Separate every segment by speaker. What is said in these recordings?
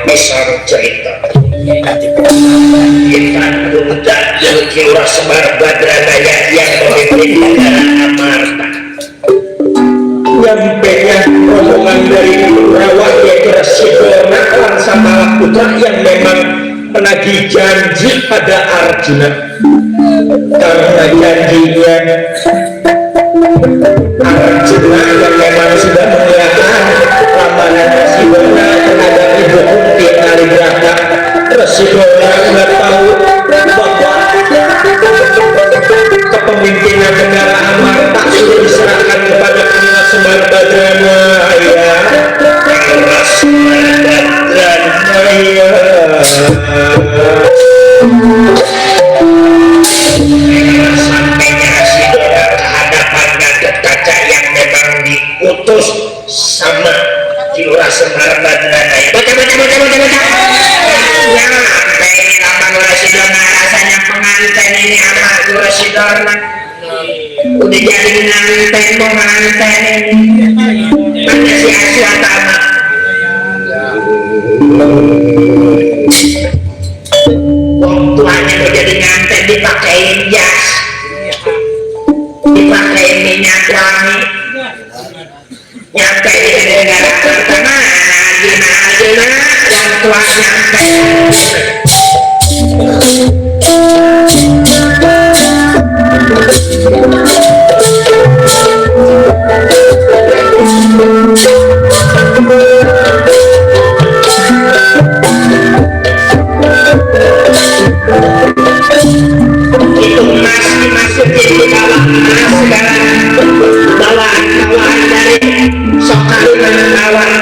Speaker 1: pisan cerita kita tunda Kilurah Semar Badranaya yang memimpin negara Amarta. Nyampenya rombongan dari Rawa yaitu Rasidona Langsamala Putra yang memang menagih janji pada Arjuna. Karena janjinya Arjuna yang memang sudah mengiyakan lamaran Rasidona terhadap Ibu Kunti Kalibrata. Rasidona nggak tahu bahwa kepemimpinan negara Amarta sudah diserahkan kepada Kilurah Semar Badranaya. Kilurah Semar Badranaya. Sampainya Rasidona ke hadapan Gatot Kaca yang memang diutus sama Kilurah Semar Badranaya. Baca. Ya, pengen abang Rasidona rasanya pengantin ini sama Rasidona. Udah jadi nganten pengantin ini. Mana si Aswatama? Wong tuanya udah jadi nganten dipakein jas, dipakein minyak wangi, nyampe di negara pertama. Gimana yang tua nyampe? Itu emas dimasukin di dalam emas segala bawaan dari sokalan bawaan.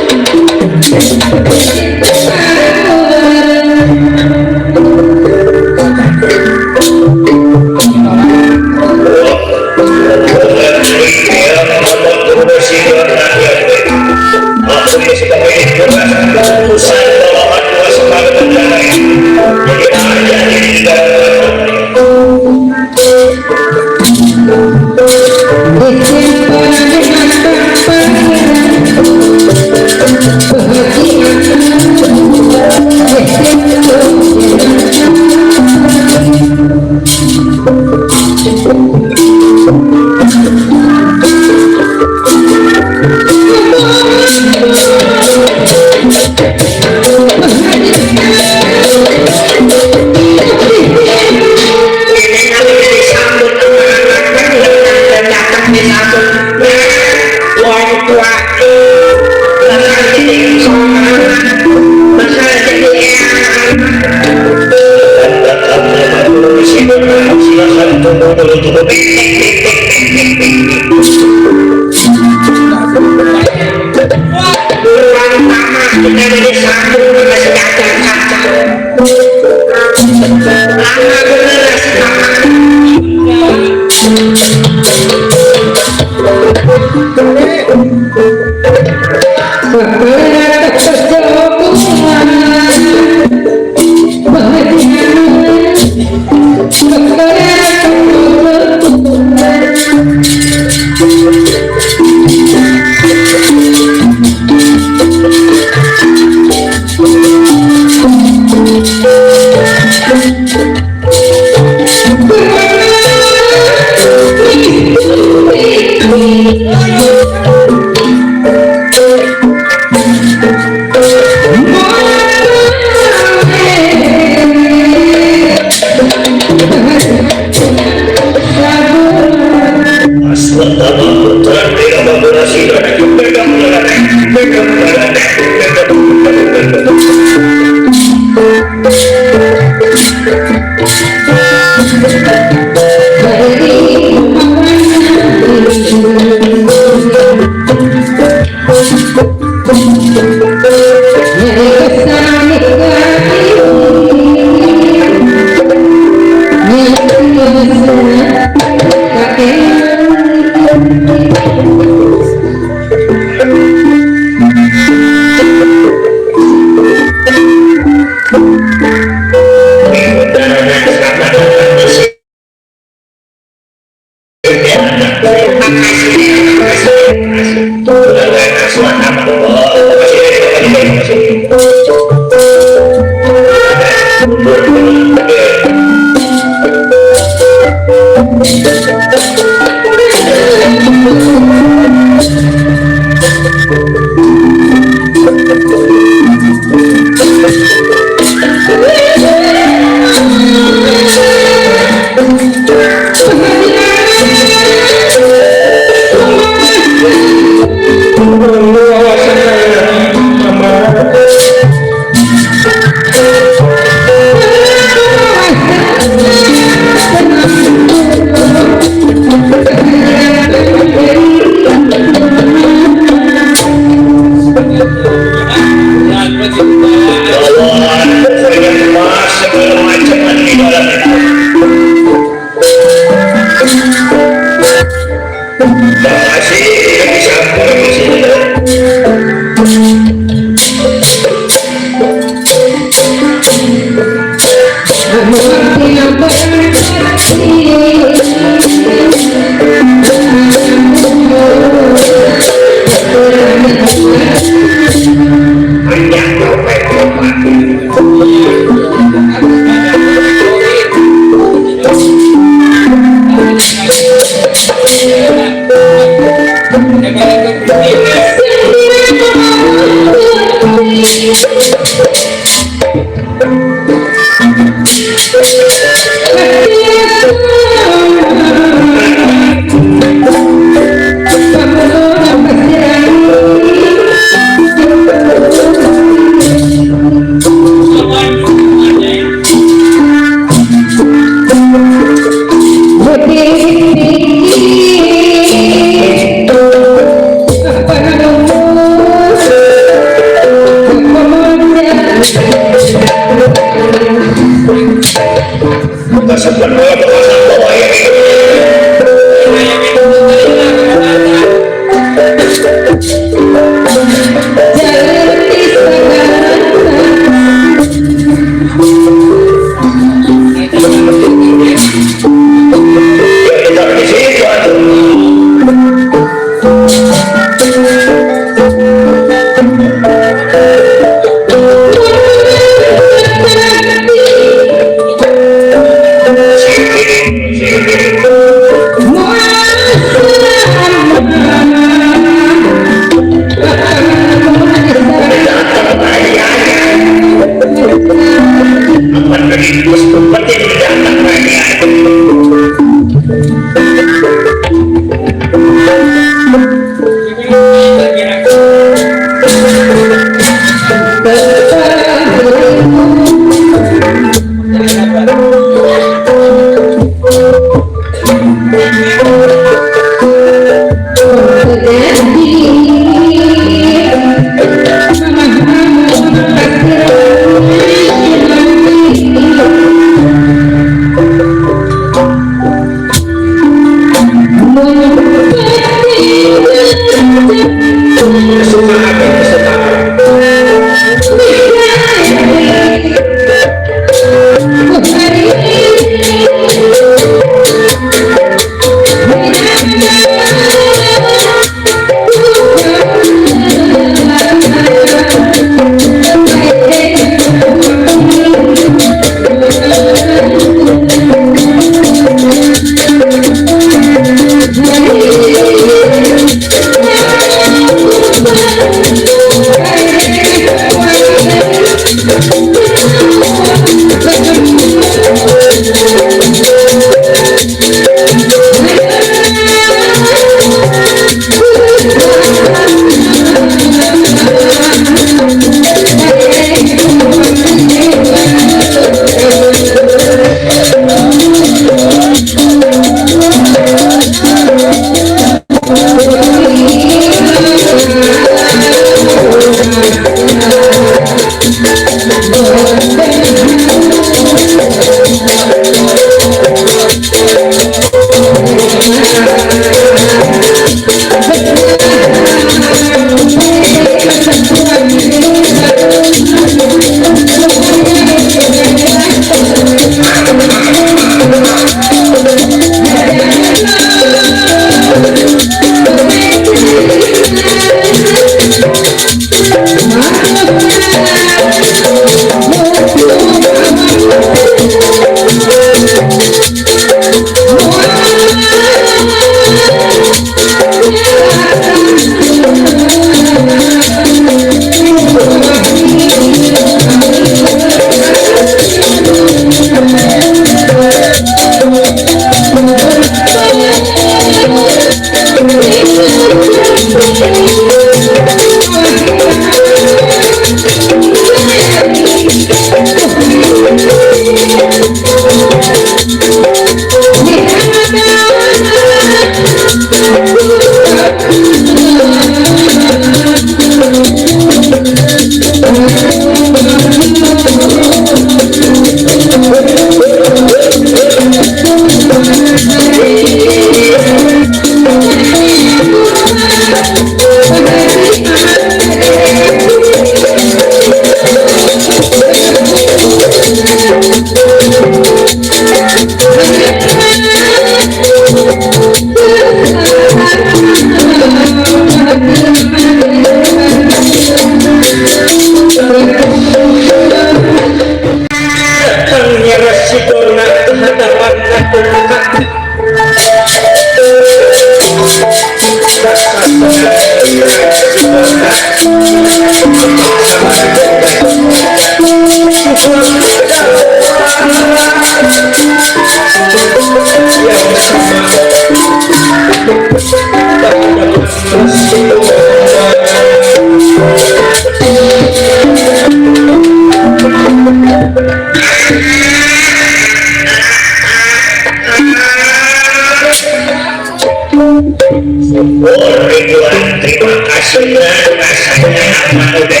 Speaker 1: Terima kasih rasanya apa udah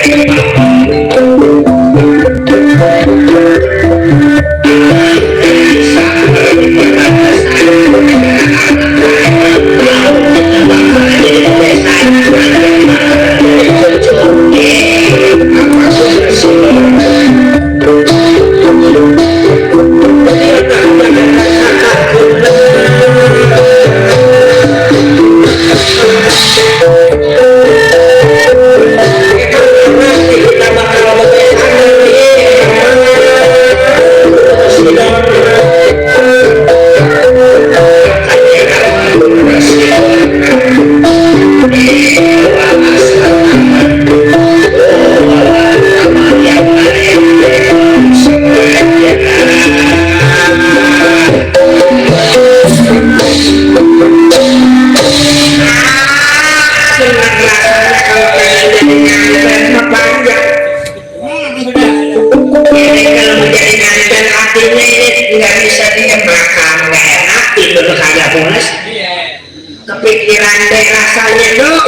Speaker 1: kepikiran deh rasanya dong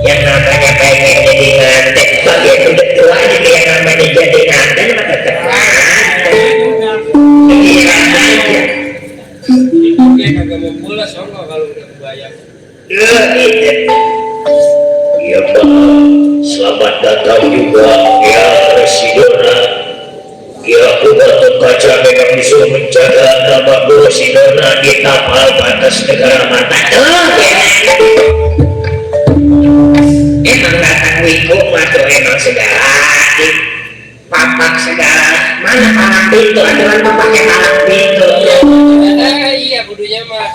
Speaker 1: yang namanya pengen jadi ngantek bagian udah tua juga yang namanya jadi ngantek maka tekanan pikiran aja
Speaker 2: dia kagak mau pulas kalau udah bayar
Speaker 1: iya Pak, selamat datang juga ya Residona. Ya Batu Kaca memang disuruh menjaga nama Residona di tapal batas negara mata. Emang datang wiku atau emang segala papak segala mana palang pintu aturan pakai palang pintu.
Speaker 2: Iya kudunya mah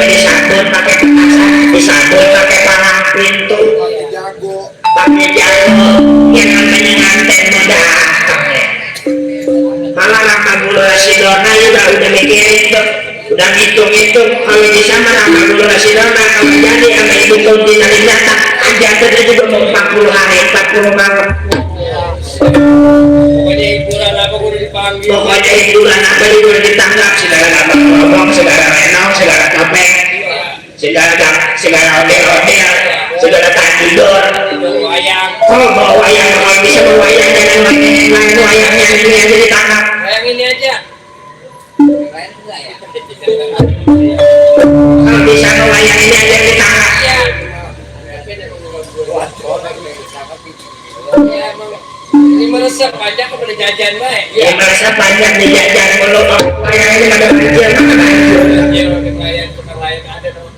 Speaker 1: Disambut pakai petasan, disambut pakai palang pintu, pakai jago yang namanya nganten mudah. Malah nama Guru Residona juga udah mikirin tuh, udah ngitung-ngitung kalau bisa mah nama Guru Residona kalau jadi sama Ibu Kunti dari datang aja tadi juga mau 40 hari 40 malam.
Speaker 2: pokoknya hiburan apa kudu dipanggil.
Speaker 1: Pokoknya hiburan apa juga ditanggap segala nama ngomong, segala renong, segala topeng, segala ondel-ondel, segala tanjidor.
Speaker 2: Wayang.
Speaker 1: Oh bawa wayang, kalau bisa bawa wayang jangan main wayangnya ini aja ditangkap.
Speaker 2: Wayang ini aja.
Speaker 1: Kalau bisa melayani aja di tangan.
Speaker 2: Ini merasa panjang kepada jajan baik.
Speaker 1: Ya merasa panjang di jajan kalau kayak ini ada kecil makan aja.
Speaker 2: Ya kekayaan tukang lain ada dong.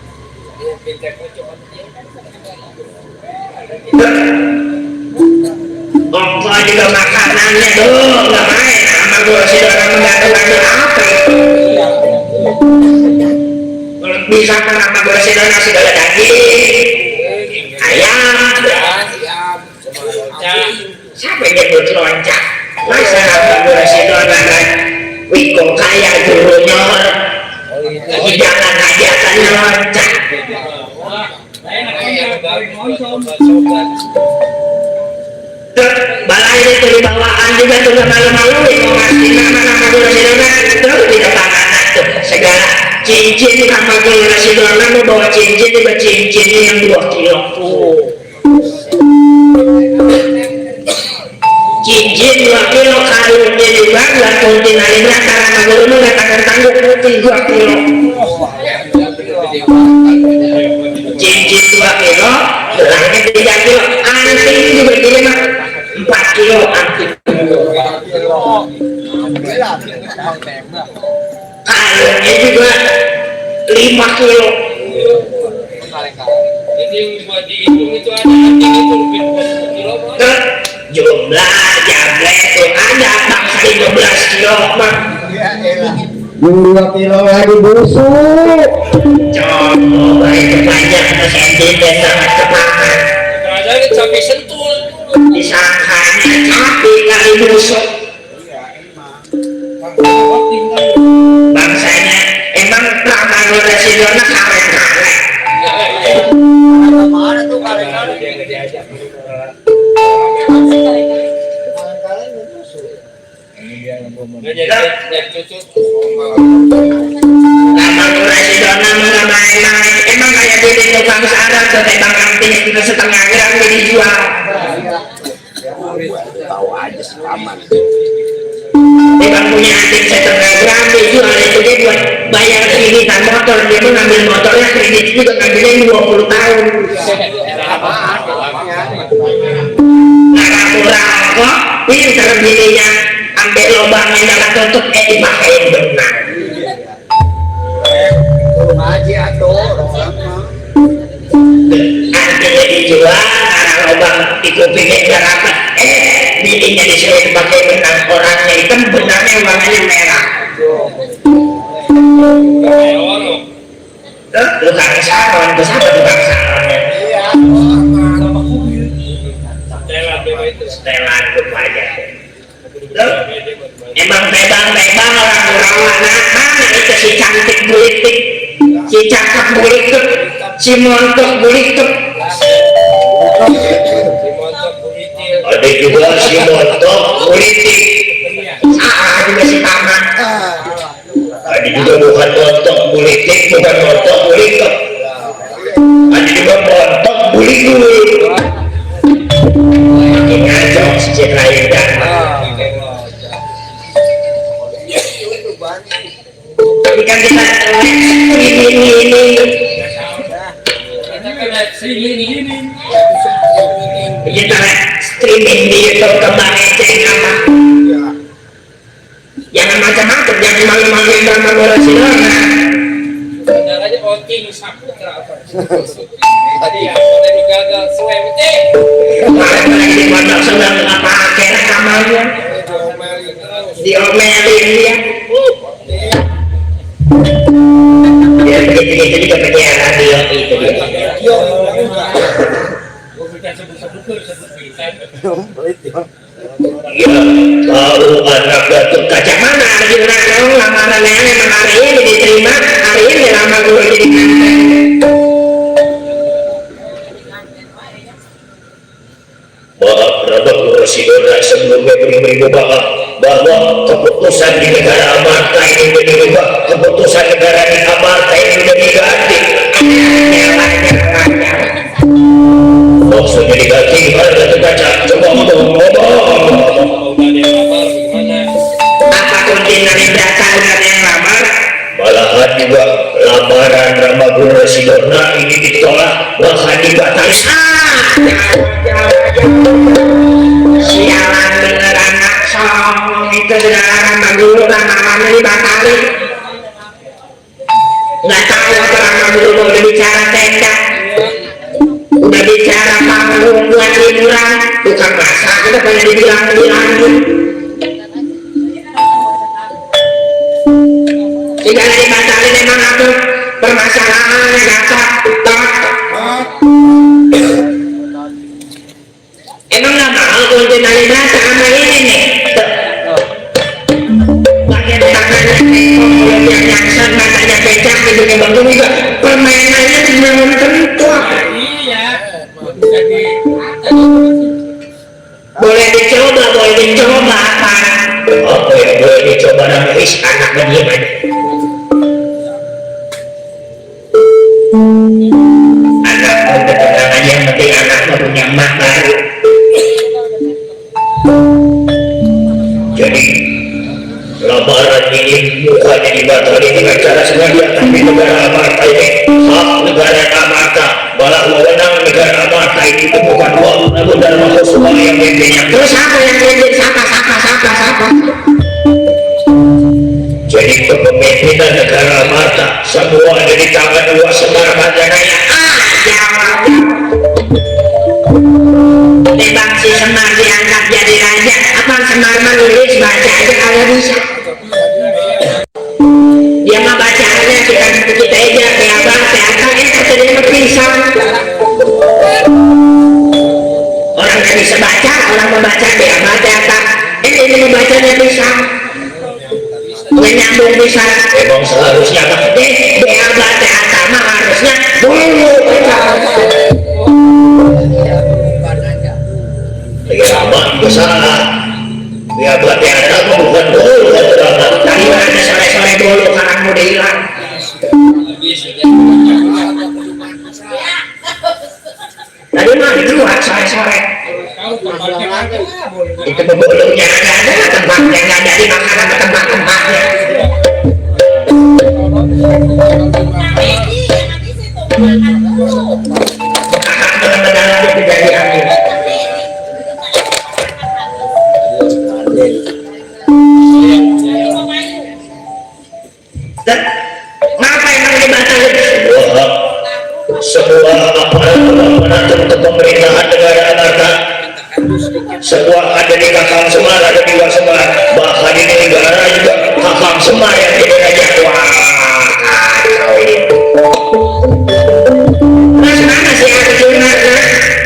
Speaker 2: Dia pintar cuma dia.
Speaker 1: Ongkos juga makanannya dong, nggak main sama gue sih orang menggantungkan apa itu. Kalau bisa kan sama gue sih nasi segala daging, ayam, siapa yang nyebut loncat? Masa sama gue sih orang wiko kaya dulunya, lagi jalan aja kan loncat. Balai itu di bawaan juga tuh gak malu-maluin mau ngasih nama gula sidona terus di depan anak tuh segala cincin nama gula sidona mau bawa cincin juga cincinnya yang 2 kilo cincin 2 kilo kalungnya juga gak kunci nari berapa nama gula mau gak tanggung putih 2 kilo cincin 2 kilo gelangnya 3 kilo anting juga dia mah 4 kilo anting kalungnya juga 5 kilo
Speaker 2: Ini buat dihitung itu ada anting itu lebih 10 kilo.
Speaker 1: jumlah jablek itu ada bangsa 15 kilo mah
Speaker 3: 2 kilo lagi busuk.
Speaker 1: coba itu banyak sentimen sangat kemakan
Speaker 2: Kadang sampai sentul.
Speaker 1: disangkanya cabai kali busuk bangsanya emang lama Rasidona karen-karen
Speaker 3: Mana tuh kali-kali
Speaker 2: Dia nggak diajak. Nggak jadi cucu.
Speaker 1: lama Rasidona nggak main-main emang kayak di tukang sarang tuh tebang anting itu setengah gram dijual
Speaker 3: tahu aja sih aman.
Speaker 1: Dia punya antik setengah gram dijual itu dia buat bayar kreditan motor dia tuh ngambil motornya kredit juga ngambilnya 20 tahun nggak kurang kok pinter bininya ambil lubangnya jangan tutup dipakein benar
Speaker 3: Ngaji atuh.
Speaker 1: antiknya dijual karena lubang di kupingnya berapa bininya disuruh dipakai benang orangnya hitam benangnya warnanya merah tukang salon itu siapa tukang salonnya setelan rupanya emang tebang-tebang orang Urawana mana itu si cantik bulitik si cakep bulitik si montok bulitik ada juga si montok bulitik juga si taman ada juga bukan montok bulitik bukan montok bulitik ada juga montok bulitik makin ngajak si Citra Indah tapi kan kita ini kita streaming di YouTube kembang eceng apa jangan macam-macam jangan malu-maluin drama Rasidona
Speaker 2: Saudaranya Oking Saputra apa? Tadi ya, tadi gagal swim
Speaker 1: kemarin lagi mondok sedang apa akhirnya kamarnya diomelin dia dia begitu-begitu juga penyiar radio itu dia ya tahu anak Gatot Kaca mana ada di mana lamarannya memang hari ini diterima hari ini lama gue jadi kantor Maaf Prabu Rasidona sebelumnya beri bahwa keputusan di negara Amarta ini berubah keputusan negara di Amarta ini sudah diganti maksudnya diganti gimana Gatot Kaca coba ngomong apapun di negara yang lama saat juga lamaran Ramaguna Sidorna ini ditolak bahkan dibatalkan. Sialan bener anak songong itu sudah Ramaguna lamarannya dibatalin. Nggak tahu apa Ramaguna udah bicara tenda, udah bicara panggung buat liburan, bukan masa kita pengen dibilang-bilangin. Tidak dibatalin memang aku permasalahan data emang nggak mau untuk data sama ini nih bagian tangannya kalau yang nyangsan matanya pecah itu memang juga permainannya belum tentu boleh dicoba apa apa yang boleh dicoba namanya anak bagaimana anak tenang aja yang penting anak punya emak baru jadi lamaran ini bukannya dibatalkan dengan cara sengaja tapi negara Amarta ini hak negara Amarta malah wewenang negara Amarta ini itu bukan uang namun dalam semua yang pimpinnya terus apa yang pimpin siapa jadi kepemimpinan negara Amarta semua ada di tangan Wak Semar Bandanaya jawab Bang si Semar diangkat jadi raja apa Semar menulis baca aja kalau bisa dia mah baca aja kita aja beabang teater kata dia berpisah orang yang bisa baca orang membaca beabang teater ini membacanya pisah menyambung bisa emang seharusnya beabang teater mah harusnya dulu lama itu salah ya buat teater bukan dulu tadi ada sore-sore dulu karang udah hilang tadi mah dijual sore-sore itu pebulunya ada tempatnya nggak jadi makanan tempat-tempatnya benar-benar itu jadi ambil dan ngapa emang dibatalkan semua aparat untuk pemerintahan negara Amarta semua ada di Kakang Semar ada di Wak Semar bahkan di negara juga Kakang Semar yang jadi raja wah kacau ini mas mana sih Arjuna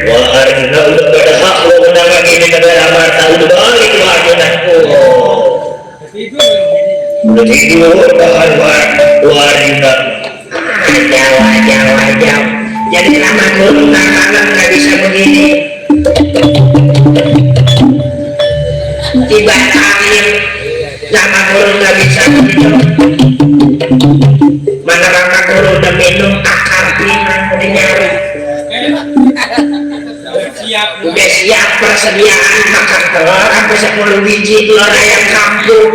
Speaker 1: wah Arjuna udah gak ada hak lo menang lagi di negara Amarta udah balik lo Arjuna udah tidur bahan Arjuna jauh jadi lama dulu malam nggak bisa begini dibatalin lama dulu nggak bisa begitu mana lama dulu udah minum akar pinang udah nyari udah siap persediaan makan telur sampai 10 biji telur ayam kampung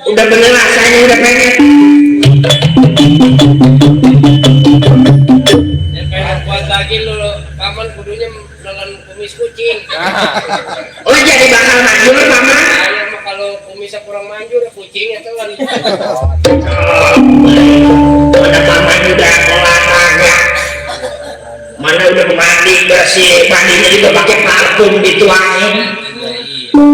Speaker 1: udah bener rasanya udah pengen
Speaker 2: buat lagi lo paman kudunya nonton kumis kucing
Speaker 1: oh jadi bakal manjur paman
Speaker 2: mah kalau kumisnya kurang manjur kucingnya telan
Speaker 1: mana paman udah olahraga mana udah mandi bersih mandinya juga pakai parfum dituangin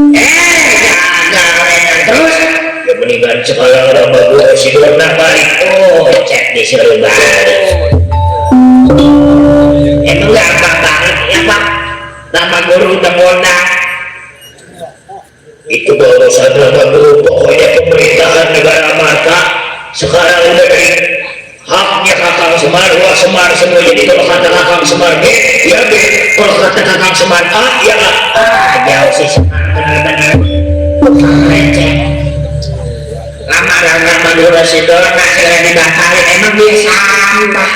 Speaker 1: gagal terus ya meninggal sekolah Ramaguna Sidorna balik cek disuruh balik emang gampang banget ya Pak Ramaguna udah ngondang itu urusan Ramaguna pokoknya pemerintahan negara Amarta sekarang udah dari haknya Kakang Semar Wak Semar semua jadi kalau kata Kakang Semar B ya B kalau kata Kakang Semar A ya A jauh sih Semar benar-benar receh lamaran Ramaguna Sidorna hasilnya dibatalin emang dia sampah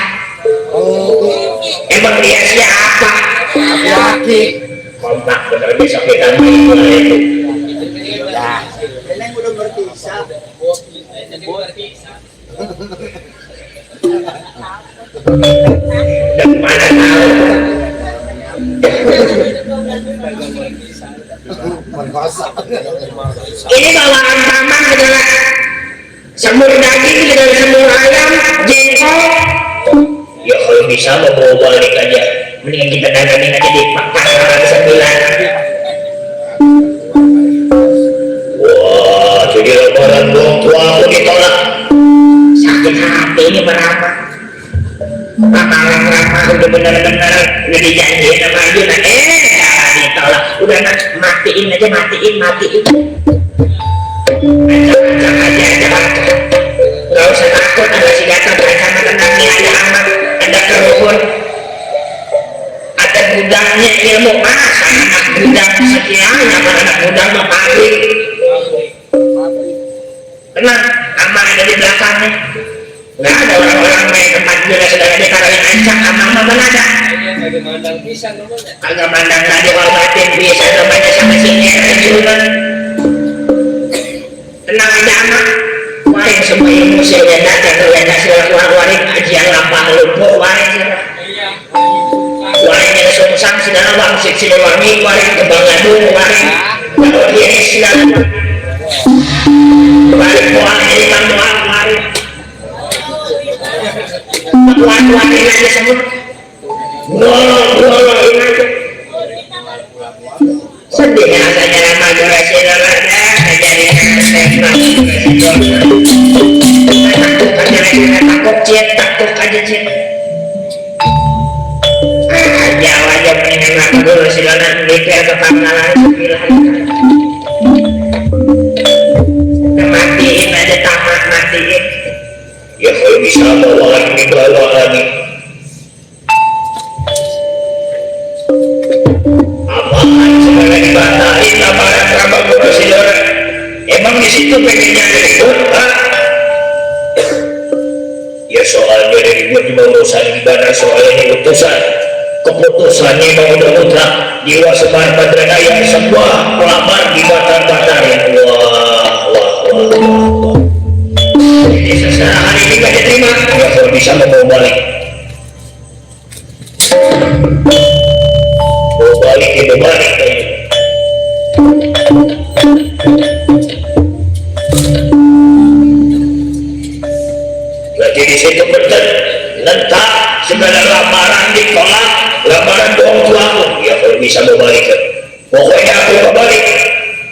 Speaker 1: emang dia siapa laki-laki kompak bener bisa kita mulai itu
Speaker 3: yang udah berpisah.
Speaker 2: Jadi berpisah.
Speaker 1: Dan mana tahu
Speaker 3: Merkosa.
Speaker 1: ini bawaan paman adalah semur daging dengan semur ayam, jengkol. Ya kalau bisa mau bawa balik aja, mendingan kita dagangin aja di pasaran 9. Wah, jadi lebaran dong tua aku ditolak. Sakit hati ini berapa? Rama udah bener-bener udah dijanjiin sama Arjuna, ditolak. Udah matiin aja, matiin. Ancam aja. Gak usah takut, ada senjata bersama tenangnya, ada aman, ada keruhun, ada gudangnya ilmu. Masa anak gudang sekian, anak gudang mah pabrik. Tenang, aman ada di belakangnya. Nggak ada orang-orang main tempat juga sedang ada kalau yang ancam, aman mana ada.
Speaker 2: Kagak mandang pisan namanya.
Speaker 1: Kagak mandang nggak dihormatin, bisa namanya sama sini Arjuna. Tenang aja aman. Waring semua ilmu saya udah datang, udah kasih waring aji yang lampah lumpuh waring sih.
Speaker 2: Iya.
Speaker 1: Waring yang sungsang segala wangsik siluwangi, waring kebang gadung, waring kalau dia segala waring poang ini bang doang waring. Waring aja semua. Ngolong ini aja. Sedih rasanya lama durasi lelada jadi takut aja cip aja mendingan lama durasi lelada mikir ke pangkalan 9 matiin aja tamat matiin ya kalau bisa bawa lagi apaan sebenarnya dibatalin lamaran Rama Gurasidara. Emang di situ pengennya ribut, Pak? Ya soalnya ribut di urusan ibadah, soalnya utusan keputusannya mau udah mutlak jiwa sebar badranaya semua pelamar dibatal-batalin. Wah. Jadi secara hari ini gak diterima, ya kalau bisa mau balik. Itu balik lagi di situ betul nentak segala lamaran ditolak, lamaran doang tuaku. Ya kalau bisa mau balik, pokoknya aku mau balik.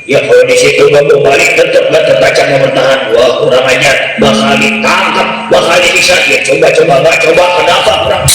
Speaker 1: Ya kalau di situ mau balik tetap baca bertahan. Wah kurang ajar, bakal ditangkap, bakal bisa. Ya coba nggak coba kenapa kurang.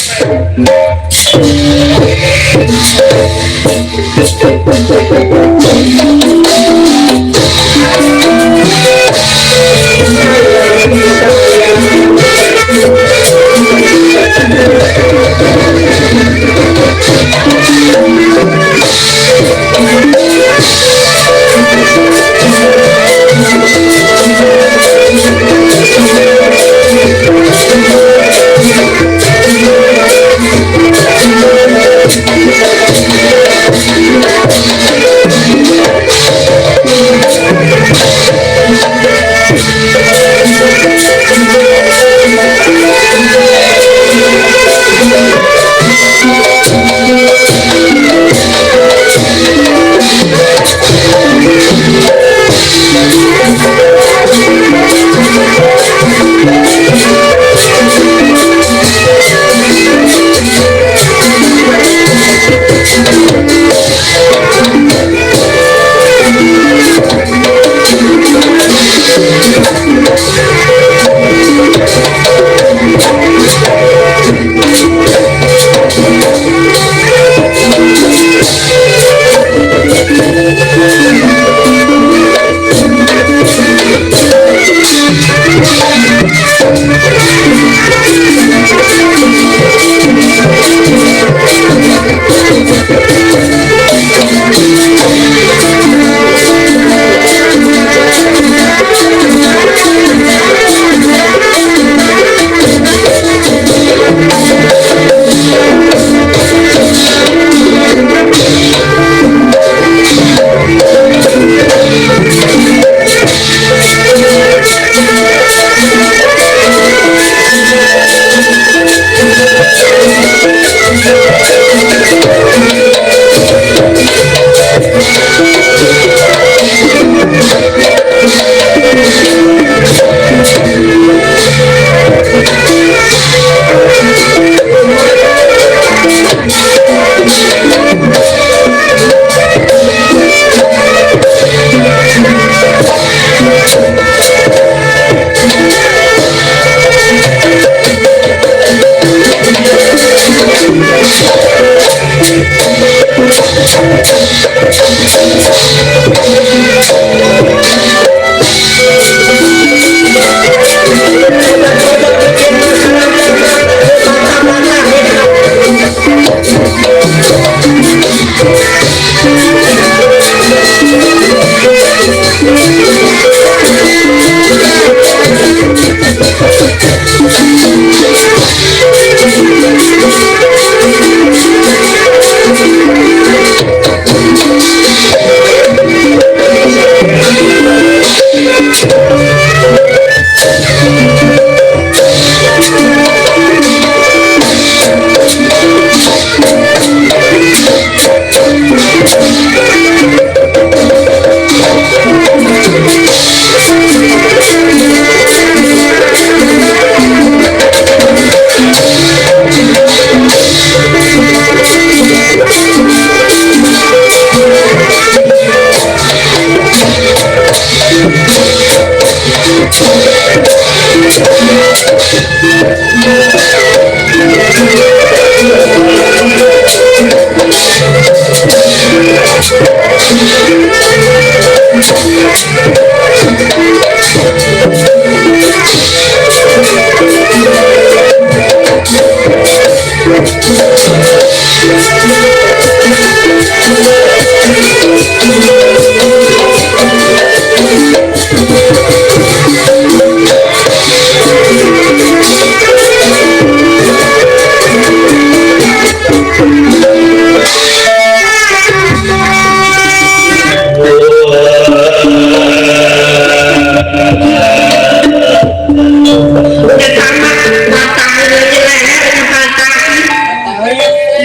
Speaker 1: Udah tamat matanya leher patah,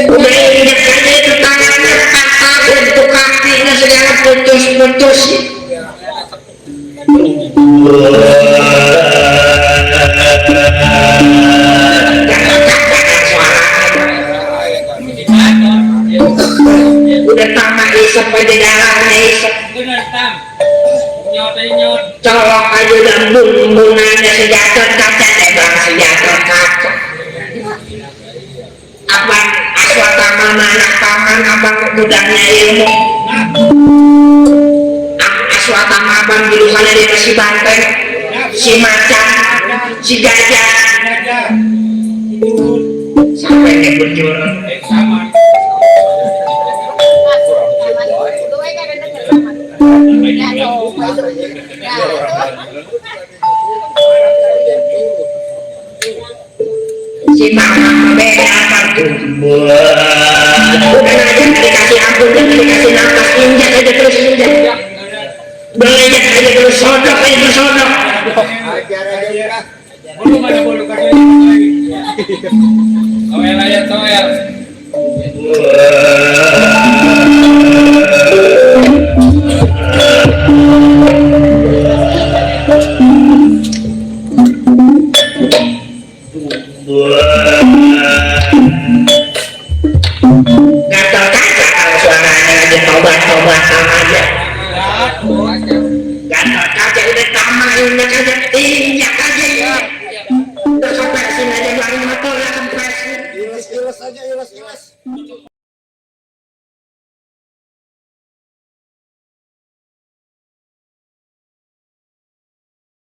Speaker 1: udah injek aja itu tangannya patah, untuk kakinya segala putus-putus. Udah tamat isep aja darahnya isep.
Speaker 2: Bener tam. Nyot.
Speaker 1: Colok aja dan bunanya sejahtera kaca bang sejahtera kaca. Abang aswatama anak paman abang budaknya ilmu. Aswatama abang jurusannya di Pesi Banteng. Si macan, si gajah, sampai ke bujur.
Speaker 2: Sama.
Speaker 1: Si mama beda apa tuh? Bukan aja dikasih ampun dan dikasih nafas, injak aja terus injak. Belajar aja terus sodok aja terus sodok.
Speaker 2: Bulu mana bulu kasih. Toel aja toel.
Speaker 1: Gatal kaca kalau suaranya aja tobat-tobatan aja. Gatal kaca udah tamat injak aja.